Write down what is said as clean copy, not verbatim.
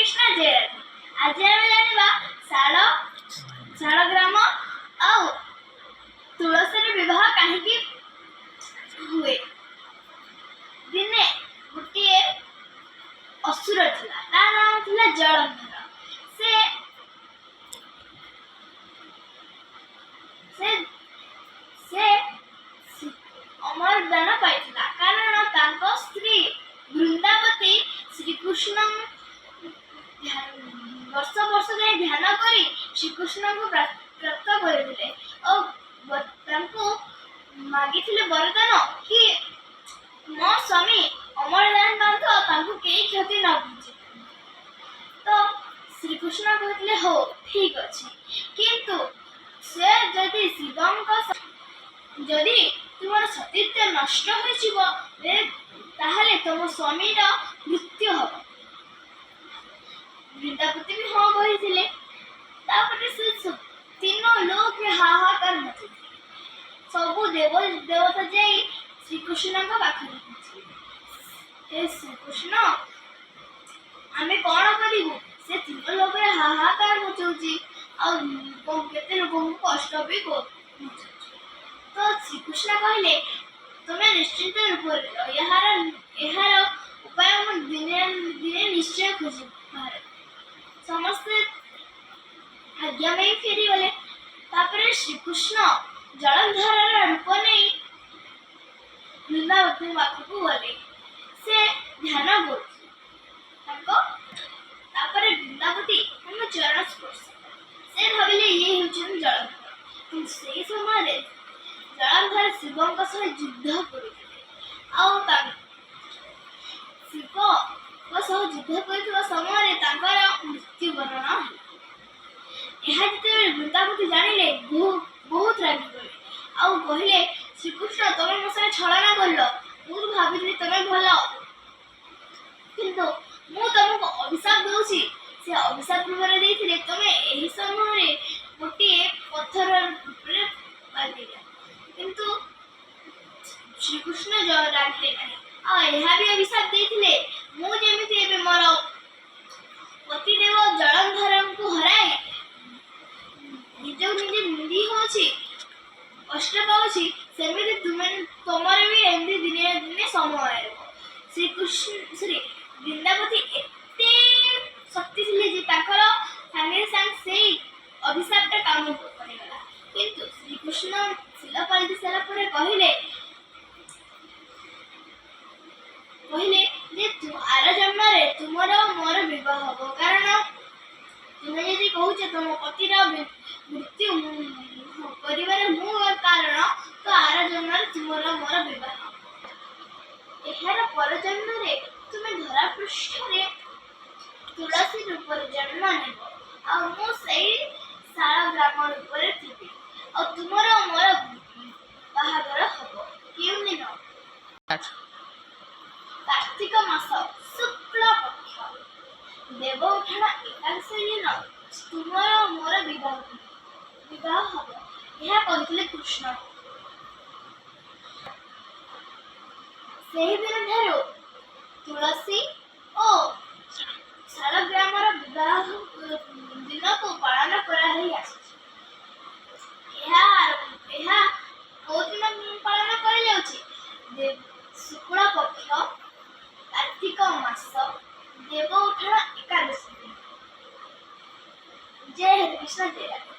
କୃଷ୍ଣ, ଜୟ ରାଧେ। ଆଜି ଆମେ ଜାଣିବା ଶାଳଗ୍ରାମ ଆଉ ତୁଳସୀର ବିବାହ କାହିଁକି ହୁଏ। ଦିନେ ଗୋଟିଏ ଅସୁର ଥିଲା, ତା ନାମ ଥିଲା ଜଳନ୍ଧର। ସେ ସେ ସେ ଅମର ଦାନ ପାଇଥିଲା, କାରଣ ତାଙ୍କ ସ୍ତ୍ରୀ ବୃନ୍ଦାବତୀ ଶ୍ରୀକୃଷ୍ଣ ବର୍ଷ ବର୍ଷ ଯାଏ ଧ୍ୟାନ କରି ଶ୍ରୀକୃଷ୍ଣଙ୍କୁ ପ୍ରାପ୍ତ କରିଥିଲେ ଓ ତାଙ୍କୁ ମାଗିଥିଲେ ବରଦାନ କି ମୋ ସ୍ୱାମୀ ଅମର ଦାନ ପାଆନ୍ତୁ ଆଉ ତାଙ୍କୁ କେହି କ୍ଷତି ନ ପହଞ୍ଚେ। ତ ଶ୍ରୀକୃଷ୍ଣ କହିଥିଲେ, ହଉ, ଠିକ ଅଛି, କିନ୍ତୁ ସେ ଯଦି ଶିବଙ୍କ ଯଦି ତୁମର ସତୀତ୍ୱ ନଷ୍ଟ ହୋଇଯିବ, ତାହେଲେ ତମ ସ୍ୱାମୀର ମୃତ୍ୟୁ ହବ। ବୃନ୍ଦାବତୀ ବି ହଁ କହିଥିଲେ। ତାପରେ ସେ ତିନ ଲୋକରେ ହାହାକାର ମଚେଇଥିଲେ। ସବୁ ଦେବ ଦେବତା ଯାଇ ଶ୍ରୀକୃଷ୍ଣଙ୍କ ପାଖରେ ପହଞ୍ଚିଲେ। ହେ ଶ୍ରୀକୃଷ୍ଣ, ଆମେ କଣ କରିବୁ? ସେ ତିନ ଲୋକରେ ହାହାକାର ମଚଉଛି ଆଉ କେତେ ଲୋକଙ୍କୁ କଷ୍ଟ ବି ପହଞ୍ଚଉଛି। ତ ଶ୍ରୀକୃଷ୍ଣ କହିଲେ, ତୁମେ ନିଶ୍ଚିନ୍ତ ରୂପରେ ରୁହ। ଏହାର ଉପାୟ ମୁଁ ଦିନେ ଦିନେ ନିଶ୍ଚୟ ଖୋଜି ବାହାର। ସମସ୍ତେ ଆଜ୍ଞା ନେଇ ଫେରିଗଲେ। ତାପରେ ଶ୍ରୀକୃଷ୍ଣ ଜଳନ୍ଧରର ରୂପ ନେଇ ବୃନ୍ଦାବତୀଙ୍କ ପାଖକୁ ଗଲେ। ସେ ଧ୍ୟାନ କରୁଥିଲେ ତାଙ୍କ। ତାପରେ ବୃନ୍ଦାବତୀ ତାଙ୍କ ଚରଣ ସ୍ପର୍ଶ କଲେ। ସେ ଭାବିଲେ ଇଏ ହେଉଛନ୍ତି ଜଳନ୍ଧର। କିନ୍ତୁ ସେଇ ସମୟରେ ଜଳନ୍ଧର ଶିବଙ୍କ ସହ ଯୁଦ୍ଧ କରୁଥିଲେ ଆଉ ଶିବଙ୍କ ସହ ଯୁଦ୍ଧ କରୁଥିବା ସମୟରେ ତାଙ୍କର ମୃତ୍ୟୁବରଣ ହେଲା। ଏହା ଯେତେବେଳେ ବୃନ୍ଦାବତୀ ଜାଣିଲେ, ବହୁତ ବହୁତ ରାଗିଗଲେ ଆଉ କହିଲେ, ଶ୍ରୀକୃଷ୍ଣ, ତମେ ମୋ ସାଙ୍ଗେ ଛଳନା କଲ। ମୁଁ ତ ଭାବିଥିଲି ତମେ ଭଲ, କିନ୍ତୁ ମୁଁ ତମକୁ ଅଭିଶାପ ଦଉଛି। ସେ ଅଭିଶାପ ରୂପରେ ଦେଇଥିଲେ, ତମେ ଏହି ସମୟରେ ଗୋଟିଏ ପଥର ରୂପରେ ବାନ୍ଧିବ। କିନ୍ତୁ ଶ୍ରୀକୃଷ୍ଣ ରାଗିଲେ ନାହିଁ ଆଉ ଏହା ବି ଅଭିଶାପ ଦେଇଥିଲେ, ମୁଁ ଯେମିତି ଏବେ ମୋର ପତିଦେବ ଜଳନ୍ଧରଙ୍କୁ ହରାଇ ନିଜକୁ ନିଜେ ନିନ୍ଦି ହେଉଛି, କଷ୍ଟ ପାଉଛି, ସେମିତି ତୁମେ ତମର ବି ଏମିତି ଦିନେ ଦିନେ ସମୟ ହେବ। ଶ୍ରୀକୃଷ୍ଣ, ସରି, ବୃନ୍ଦାବତୀ ଏତେ ଶକ୍ତି ଥିଲେ ଯେ ତାଙ୍କର ସାଙ୍ଗେ ସାଙ୍ଗେ ସେଇ ଅଭିଶାପଟା କାମ କରିଗଲା। କିନ୍ତୁ ଶ୍ରୀକୃଷ୍ଣ ଶିଲ ପାଲଟି ସାରିଲା ପରେ କହିଲେ ଯେ ତୁ ଆର ଜନ୍ମରେ ତୁମର ମୋର ବିବାହ ହବ, କାରଣ ତୁମେ ଯଦି କହୁଛ ତୁମ ପତିର ମୃତ୍ୟୁ କରିବାରେ ମୁଁ କାରଣ, ତ ଆର ଜନ୍ମରେ ତୁମର ମୋର ବିବାହ ହବ। ଏହାର ପରଜନ୍ମରେ ତୁମେ ଧରାପୃଷ୍ଠରେ ତୁଳସୀ ରୂପରେ ଜନ୍ମ ନେବ ଆଉ ମୁଁ ସେଇ ଶାଳଗ୍ରାମ ରୂପରେ ଥିବି ଆଉ ତୁମର ମୋର ବାହାଘର ହବ। କେଉଁ ଦିନ? କାର୍ତ୍ତିକ ମାସ ଶୁକ୍ଳ ପକ୍ଷ ଦେବ ଉଠଣ ଏକାଦଶୀ ଦିନ ତୁମର ମୋର ବିବାହ ହବ। ଏହା କହିଥିଲେ କୃଷ୍ଣ। ସେହିଦିନ ଠାରୁ ତୁଳସୀ ଓ ଶାଳଗ୍ରାମର ବିବାହ ଦିନକୁ ପାଳନ କରାହେଇ ଆସୁଛି। ଏହା କୋଉ ଦିନ ପାଳନ କରାଯାଉଛି? ଶୁକ୍ଳ ପକ୍ଷ, କାର୍ତ୍ତିକ ମାସ, ଦେବ ଉଠଣ ଏକାଦଶୀ ଦିନ। ଜୟ ହରେ କୃଷ୍ଣ, ଜୟ ରାଧେ।